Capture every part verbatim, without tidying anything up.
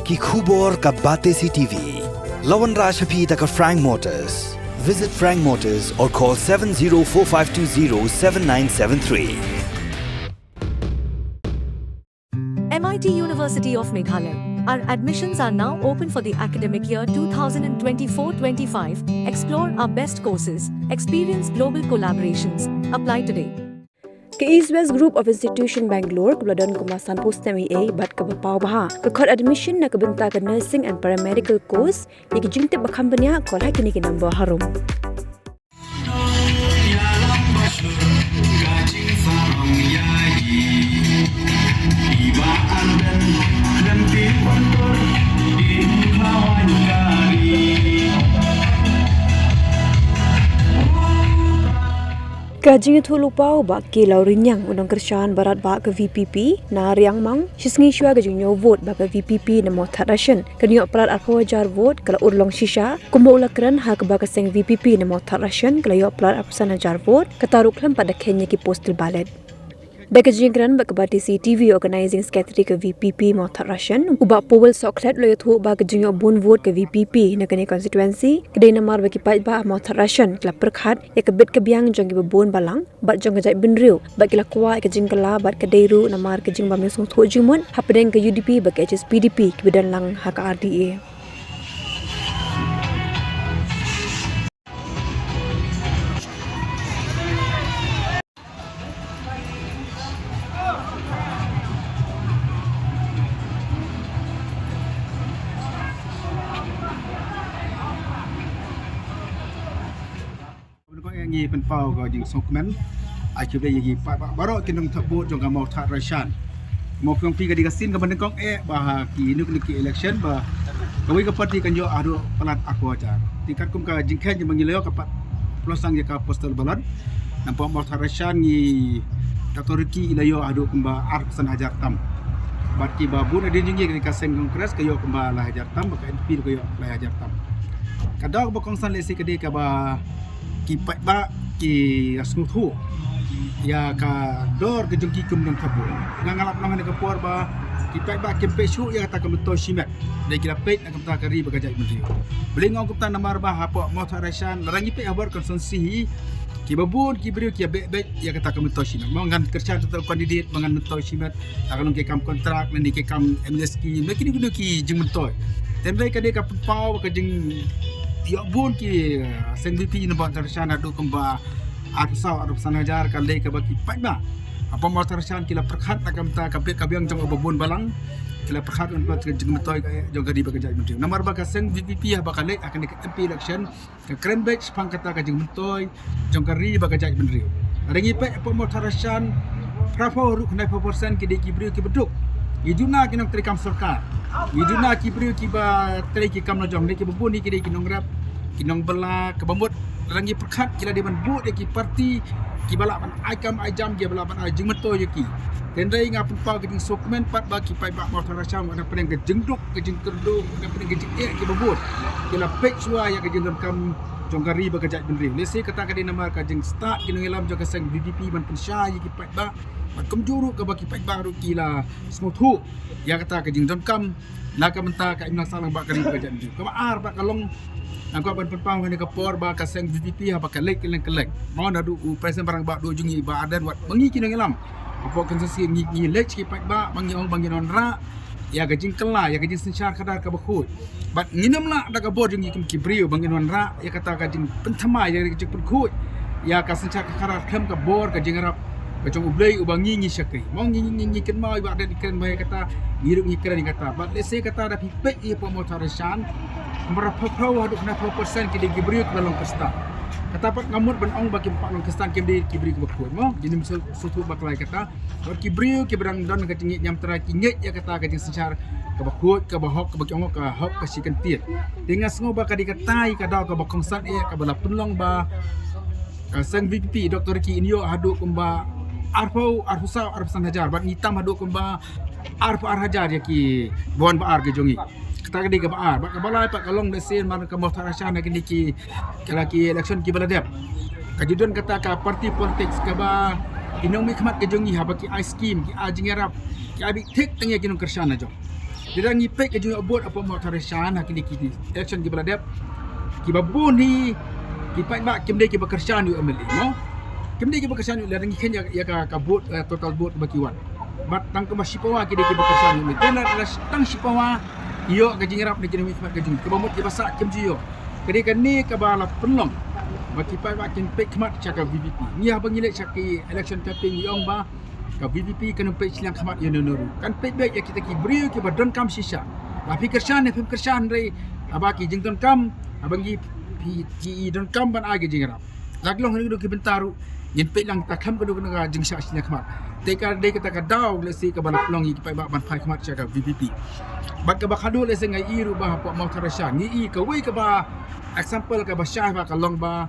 Ki khubor ka Batesi T V. La wanrah sha phi da ka Frank Motors. Visit Frank Motors or call seven zero four five two zero seven nine seven three. M I T University of Meghalaya. Our admissions are now open for the academic year two thousand twenty-four twenty-five. Explore our best courses, experience global collaborations. Apply today. Ka East West Group of Institution Bangalore, kaba la don kumba sanphew snem eiei bad kaba paw bha, ka khot admission na ka bynta ka nursing and paramedical course. Ïa ki jingtip ba kham bniah, call ha kine ki number harum. Ka jingïathuhlypa u Bah K. Lawriniang, u nongkyrshan barat ba ka V P P na Riangmang, shisngi shuwa ka jingñiew vote ba ka V P P na Mawthadraishan, ka ïoh palat arphew hajar vote, ka la urlong shisha. Kumba u la kren, ha kaba ka seng V P P na Mawthadraishan ka la ïoh palat arphew san hajar vote, kata ruh khlem pat da kheiñ ïa ki postal ballot. Da ka jingkren bad ka Batesi T V, Organizing Secretary ka V P P Mawthadraishan, u Bah Powell Sohkhlet, u la ïathuh ba ka jingïoh bun vote ka V P P na kane constituency ka dei namar ba ki paidbah Mawthadraishan ki la pyrkhat ïa ka bit ka biang jong kiba bun balang bad jong ka jaitbynriew, bad ki la kwah ïa ka jingkylla bad ka dei ruh namar ka jingbym sngewthuh jingmut hapdeng ka U D P bad ka H S P D P kiba don lang ha ka R D A. Nyngkong eh ngi pynpaw ka jingsngewkmen, ah, ïa ki paidbah baroh ki nongthep vote jong ka Mawthadraishan. Mo, kong phi, ka dei ka sien kaba nyngkong eh ba ha kine ki election ba kawei ka party kan ïoh haduh palat arphew hajar. Te katkum ka jingkheiñ ba ngi la ïoh ka pat pynlong ïa ka postal ballot. Namar Mawthadraishan ngi, Doctor Ricky i la ïoh haduh kumba arphew san hajar tam. Bad kiba bun hadien jong ngi, ka seng Congress ka ïoh kumba lai hajar tam, bad ka N P P ka ïoh lai hajar tam. Ka daw kaba kongsan lehse ka dei kaba ki paidbah ki sngewthuh ïa ka dor ka jong ki kum nongthep vote. Nga, nga la pynlong ha kane ka por ba ki paidbah kim peit shuh ïa kata ka myntoi shimet. Dei ki la peit na ka bynta ka ri bad ka jaitbynriew. Balei nga ong kumta? Namar ba hapoh Mawthadraishan, lada ngi peit ha bor constituency hi, kiba bun ki briew ki ïa beh beit ïa kata ka myntoi shimet. Mo, ngan kyrshan kata ka candidate ba ngan myntoi shimet, la ka long ki kam kontrak, lane ki kam M L A scheme, lane kino kino ki jingmyntoi. Te hynrei ka dei ka pynpaw ka jingïoh bun ki, eh, seng V P na Mawthadraishan haduh kumba arphew saw, arphew san hajar, ka dei kaba ki paidbah hapoh Mawthadraishan ki la pyrkhat na ka bynta ka bit ka biang jong kiba bun balang. Ki la pyrkhat na ka bynta ka jingmyntoi ka jong ka ri bad ka jaitbynriew. Namar ba ka seng V P P haba ka leit ha kane ka M P election, ka kren beit shaphang kata ka jingmyntoi jong ka ri bad ka jaitbynriew. Lada ngi peit hapoh Mawthadraishan, phra phew haduh khyndai phew percent ki dei ki briew kiba duk. Ngi duna ki nongtrei kam sorkar. Ngi duna ki briew kiba trei ki kam lajong, dei kiba bun hi ki dei ki nongrep, ki nongbylla, kaba mut lada ngi pyrkhat ki la dei ban vote ïa ki party kiba lah ban ai kam ai jam, kiba lah ban ai jingmyntoi ïa ki. Te hynrei nga pynpaw ka jingsngewkmen pat ba ki paidbah Mawthadraishan, wat hapdeng ka jingduk, ka jingkyrduh, wat hapdeng ka jingeh kiba bun, ki la peit shuwa ïa ka jingdonkam jong ka ri bad ka jaitbynriew. Lehse kata ka dei namar ka jingstad ki nongïalam jong ka seng V P P ban pynshai ïa ki paidbah. Bad kumjuh ruh kaba ki paidbah ruh ki la sngewthuh ïa kata ka jingdonkam na ka bynta ka imlang sahlang bad ka ri bad ka jaitbynriew. Kaba ar pat ka long, nga kwah ban pynpaw ha kane ka por ba ka seng V P P haba ka leit kylleng kylleng, mo, naduh u President ba rangbah duh jong ngi Bah Ardent, wat ma ngi ki nongïalam hapoh constituency ngi, ngi leit sha ki paidbah ba ngi ong ba ngin wanrah ïa ka jingkylla, ïa ka jingsynshar khadar kaba khuid. Bad ngin ym lah da ka bor jong ngi kum ki briew ba ngin wanrah ïa kata ka jingpynthymmai, ïa ka jingpynkhuid ïa ka synshar khadar khlem ka bor ka jingïarap ka jong U Blei uba ngi, ngi shakri. Mo, ngi, ngi, ngi, ngi kynmaw ïa ba dei kren ba ïa kata, ngi ruh ngi kren ïa kata. Bad lehse kata da phi peit ïa hapoh Mawthadraishan, kumba phra phew haduh khyndai phew percent ki dei ki briew kiba long Khristan. Kata pat ngam mut ban ong ba kim pat long Khristan kim dei ki briew kiba khuid. Mo, ngin ym shu, shu thuh bakla ïa kata. Bad ki briew kiba dang don ka jingngeit ñiamtra ki ngeit ïa kata ka jingsynshar kaba khuid, kaba hok, kaba ki ong ka hok ka shi kyntien. Te nga sngew ba ka dei katai ka daw kaba kongsan eh kaba la pynlong ba ka seng V P P, Doctor Ricky, in ïoh haduh kumba arphew, arphew saw, arphew san hajar, bad ngi tam haduh kumba arphew ar hajar ïa kiba wan ba ar ki jong ngi. Kata ka dei kaba ar. Bad kaba lai pat ka long lehse namar ka Mawthadraishan ha kine ki, kala ki election kiba la dep, ka ju don kata ka party politics kaba ki nongmihkhmat ki jong ngi haba ki ai skim, ki ai jingïarap, ki ai beit thik tang ïa ki nongkyrshan la jong. Lada ngi peit ka jingïoh vote hapoh Mawthadraishan ha kine ki election kiba la dep, kiba bun hi ki paidbah kim dei kiba kyrshan ïa u M L A, mo. Kim dei kiba kyrshan ïa u, lada ngi khein ïa, ïa ka, ka vote, eh, total vote ba ki wan. Bad tang kumba shipawa ki dei kiba kyrshan ïa u M L A. Te lada tang shipawa ki ïoh ka jingïarap na ki nongmihkhmat ka jong ngi, kiba mut kiba sah kim ju ïoh. Ka dei kane kaba la pynlong ba ki paidbah kin peit khmat sha ka V P P. Ngi haba ngi leit sha ki election campaign ngi ong ba ka V P P kan ym peit shiliang khmat ïa uno uno ruh. Kan peit beit ïa kita ki briew kiba donkam shisha. La phi kyrshan ne phim kyrshan, hynrei haba ki jingdonkam, haba ngi phi, ki donkam ban ai ka jingïarap. La ki long ha kino kino ki bynta ruh, ngin peit lang, ta khlem kano kano ka jingshah shiliang khmat. Te ka dei kata ka daw lehse kaba la pynlong ïa ki paidbah ban phai khmat sha ka V P P. Bad kaba khadduh lehse nga i ruh ba hapoh Mawthadraishan ngi i kawei kaba example kaba shai ba ka long ba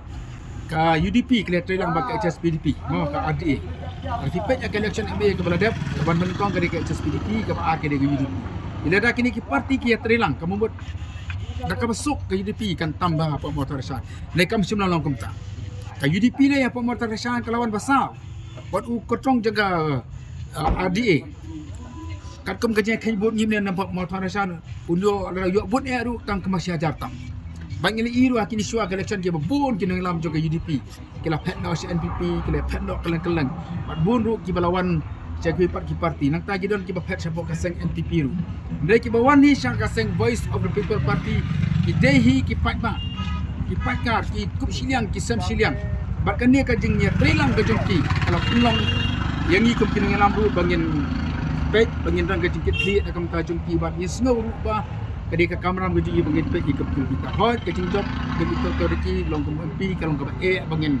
ka U D P ka la trei lang bad ka H S P D P, mo, ka R D A. Lada phi peit ïa ka election M A kaba la dep, kaba nyngkong ka dei ka H S P D P, kaba ar ka dei ka U D P. Lada kine ki party ki ïatrei lang, ka mut da kaba suk ka U D P kan tam bha hapoh Mawthadraishan. Hynrei kam shym la long kumta. Ka U D P lei hapoh Mawthadraishan ka la wan ba saw. Wat u kyrtong jong ka, uh, R D A. Katkum ka jingkheiñ vote ngim ïa nam hapoh Mawthadraishan, un ïoh, lada ïoh vote eh ruh tang kumba shi hajar tam. Bad ngi la i ruh ha kine shuwa ka election kiba bun ki nongïalam jong ka U D P ki la phet noh sha N P P, ki la phet noh kylleng kylleng. Bad bun ruh kiba la wan sha kiwei pat ki party. Nangta ki don kiba phet shapoh ka seng N P P ruh. Hynrei kiba wan hi sha ka seng Voice of the People Party ki dei hi ki paidbah, ki paidkar, ki kup shiliang, ki sem shiliang. Bad kane ka jingïatreilang ka jong ki ka la pynlong ïa ngi kum ki nongïalam ruh ba ngin peit, ba ngin don ka jingkitkhlieh na ka bynta jong ki, bad ngin sngew ruh ba ka dei ka kamram ka jong ngi ba ngin peit ïa ki kum kita. Hooid, ka jingjop ka jong ki long kum M P ka long kaba eh ba ngin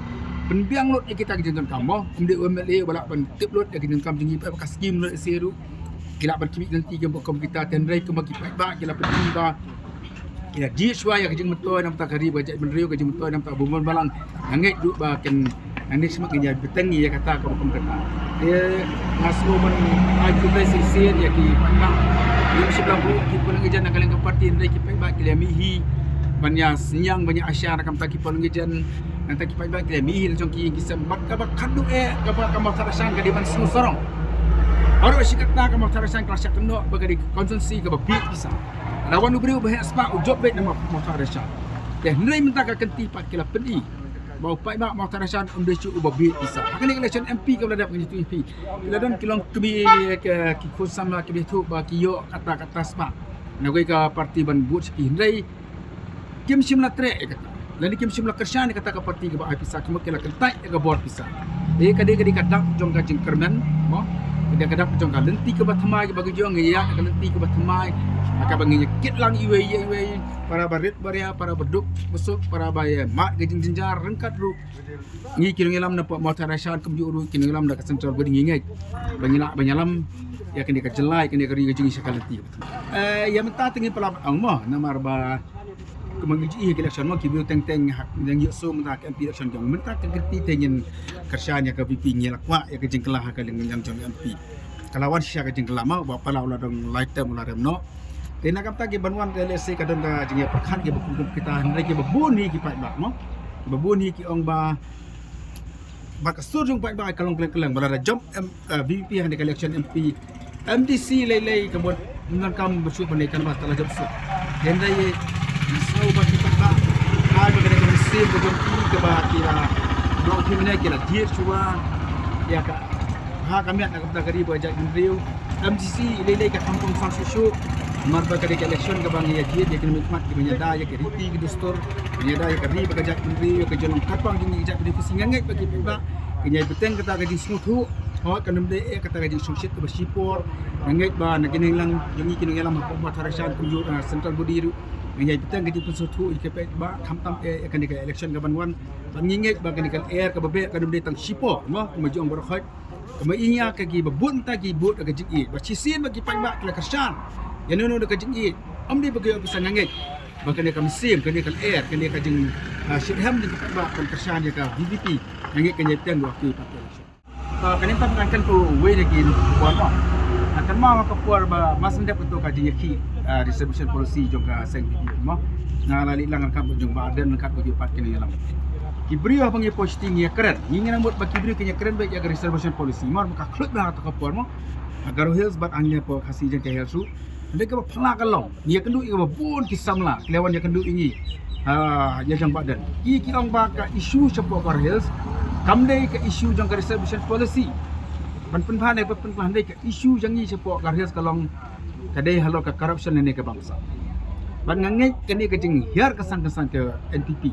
pynbiang lut ïa kita ki jingdonkam, mo. Ym dei u M L A uba lah ban tip lut ïa ki jingdonkam jong ngi, ba ka skim lut ïa se ruh ki lah ban khmih lynti ki kum kita. Te hynrei kumba ki paidbah ki la pynti ba ki la jied shuwa ïa ka jingmyntoi na ka bynta ka ri bad ka jaitbynriew, ka jingmyntoi na ka bynta u bun balang. Nga ngeit ruh ba kin nangne shakhmat ngin ïa bteng ïa kata kaba kum kata. Te nga sngew ban ai khublei shisien ïa ki paidbah. Ngim shym la buh ki pynlong ïa jana ka liang ka party, hynrei ki paidbah ki la mih hi ban ïa synñiang, ban ïa aisha na ka bynta ki pynlong ïa jan. Nangta ki paidbah ki la mih hi la jong ki ïing ki sem. Bad kaba khadduh eh kaba ka Mawthadraishan ka dei ban sngewsarong. Baroh shi katta ka Mawthadraishan ka la shah kynnoh ba ka dei ka constituency kaba bieit pisa. La wan u briew uba heh spah u jop beit na Mawthadraishan. Te hynrei mynta ka kynti pat ki la pyni ba u paidbah Mawthadraishan um dei shuh uba bieit pisa. Ha kane ka election M P kaba la dep, ngan ïathuh ïa phi, ki la don ki longkmie, ki khun samla kiba ïathuh ba ki ïoh katta katta spah na kawei ka party ban vote sha ki, hynrei kim shym la treh ïa kata. Lane kim shym la kyrshan ïa kata ka party kaba ai pisa, ka mut ki la kyntait ïa ka bor pisa. Te ka dei, ka dei ka dak jong ka jingkyrmen, mo. Ka dei ka dak jong ka lynti kaba thymmai kaba ka jong ngi ïa ka lynti kaba thymmai. Kaba ngi ïa kit lang iwei ïa iwei, para ba rit ba ria, para ba duk ba suk, para ba ïa mad ka jingjynjar, ryngkat ruh ngi ki nongïalam na Mawthadraishan kumjuh ruh ki nongïalam na ka central body, ngi ngeit ba ngi lah ban ïalam ïa kane ka jylla, ïa kane ka ri ka jong ngi sha ka lynti. Eh, ïa mynta te ngin pynlap ong, mo, namar ba kumba ngi ju ïohi ha ki election, mo, ki briew teng teng ha ngi ïohsngew mynta ka M P election jong mynta ka kynti te ngin kyrshan ïa ka V P, ngi la kwah ïa ka jingkylla ha ka liang jong ka M P. Ka la wan shisha ka jingkylla, mo, ba palat u la don lai term u la rem noh. Te na ka bynta ki ban wan te lehse ka don ka jingïapyrkhat kiba kum kum kita, hynrei kiba bun hi ki paidbah, mo. Kiba bun hi ki ong ba, ba ka sur jong paidbah ka long kylleng kylleng, ba lada jop M, eh, V P P ha kane ka election M P, M D C lei lei ka mut ym donkam ba shu ban leit canvass, te la jop suk. Hynrei ngi sngew ba ki paidbah, ai ba ka dei ka mynsiem ka jong ki kaba ki la, ba ki mynne ki la jied shuwa ïa ka, ha ka miat na ka bynta ka ri bad ka jaitbynriew. M D C lei lei ka kham kongsan shuh shuh. Namar ba ka dei ka election kaba ngi ïa jied ïa ki nongmihkhmat kiban ïada ïa ka riti ka dustur, ban ïada ïa ka ri bad ka jaitbynriew, ïa ka jinglong kyrpang jong ngi ka jaitbynriew. Phi sngew, nga ngeit ba ki paidbah kin ïa bteng kata ka jingsngewthuh. Hooid, kan ym dei eh kata ka jingshongshit kaba shipor. Nga ngeit ba na ki nongïalam jong ngi ki nongïalam hapoh Mawthadraishan kumjuh, ah, central body ruh, ngin ïa bteng ka jingpynsngewthuh ïa ki paidbah, khamtam eh ïa kane ka election kaban wan. Bad ngi ngeit ba kane ka lyer kaba beh kan ym dei tang shipor, mo, kumba ju ong baroh khoit. Kaba ïa ka kiba bun ta ki bud ka jingïeit. Ba shisien ba ki paidbah ki la kyrshan ïa no no da ka jingïeit, ym dei ba ki ïoh pisa. Nga ngeit ba kane ka mynsiem, kane ka lyer, kane ka jing, ah, shitrhem jong ki paidbah kan kyrshan ïa ka V P P. Nga ngeit kan ïa bteng ruh ha ki pat ki election. Ah, kane tam kan kan tu wei na ki por, mo. Ah, kan ma ka por ba mas ndep tu ka jingïakhih, ah, reservation policy jong ka seng V P P, mo. Nga la leh lang ryngkat jong Bah Ardent ryngkat bad ki pat ki nongïalam. Ki briew haba ngi poi sha sting ngi ïakren, ngi ngin ym mut ba ki briew kin ïakren beit ïa ka reservation policy, mo, ba ka khluit bha ha kata ka por, mo. Ha Garo Hills bad hangne hapoh Khasi Jaiñtia Hills ruh. Dei kaba phylla ka long, ïa kynduh ïa kaba bun ki samla ki la wan ïa kynduh ïa ngi. Ah, ïa jong Bah Deng, ki ki ong ba ka issue shapoh Garo Hills kam dei ka issue jong ka reservation policy. Ban pynbha ne ban pynbha dei ka issue jong ngi shapoh Garo Hills ka long ka dei halor ka corruption ne ka bamsap. Bad nga ngeit kane ka jinghiar ka sang ka sang ka N P P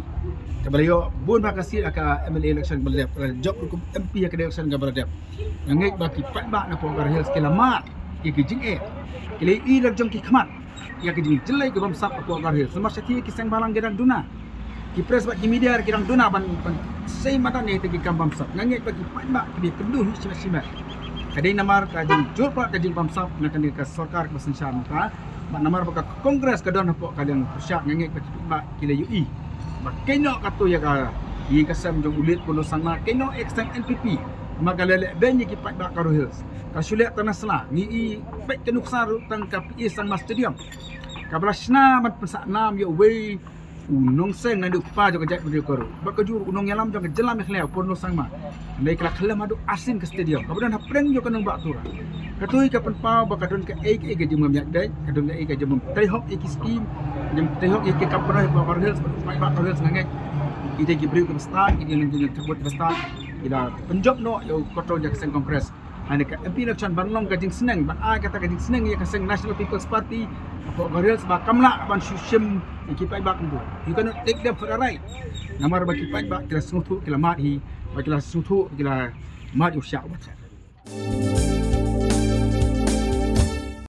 kaba la ïoh bun ba ka seat ha ka M L A election kaba la dep, ka la jop ruh kum M P ha ka election kaba la dep. Nga ngeit ba ki paidbah napoh Garo Hills ki la mad ïa ki jingeh, ki la ïohi la jong ki khmat ïa ki jingjyllei ki bamsap hapoh Garo Hills. Namar shatei ki seng bhalang ki dang duna, ki press bad ki media ki dang duna ban ban sei madan ïa ki kam bamsap. Nga ngeit ba ki paidbah ki dei kynduh hi shimet shimet. Ka dei namar ka jingjur palat ka jingbamsap na kane ka sorkar kaba synshar mynta. Bad namar ba ka Congress ka don hapoh ka liang pyrshah, nga ngeit ba ki paidbah ki la ïohi ba kane kato ïa ka, ïa ka sem jong u Late Purno Sangma, kane ïa ka sem N P P. Ma ka la leh beiñ ïa ki paidbah Garo Hills. Ka shu leh tang na sla, ngi i peit ka nuksa ruh tang ka P A Sangma Stadium. Kaba la shna ban pynsah nam ïa uwei u nongseng na u kpa jong ka jaitbynriew Garo. Bad ka jur u nongïalam jong ka jylla Meghalaya u Purno Sangma. Hynrei ka la khlem haduh arsien ka stadium kaba don hapdeng jong ka nongbah Tura. Kato ka pynpaw ba ka don kaei kaei ka jingbym ïaid beit, ka don kaei ka jingbym trei hok ïa ki skim, jingtrei hok ïa ki kam pynroi hapoh Garo Hills, bad u paidbah Garo Hills nga ngeit ki dei ki briew kiba stad, ki dei ki nongthaw vote kiba stad, ki la pynjop noh ïa u control jong ka seng Congress. Ha kane ka M P election ban long ka jingsneng, ban ai kata ka jingsneng ïa ka seng National People's Party hapoh Garo Hills ba kam lah ban shu shim ïa ki paidbah kumto. You cannot take them for a ride. Namar ba ki paidbah ki la sngewthuh, ki la mad hi, ba ki la sngewthuh, ki la mad ïa u shiah u ba theh.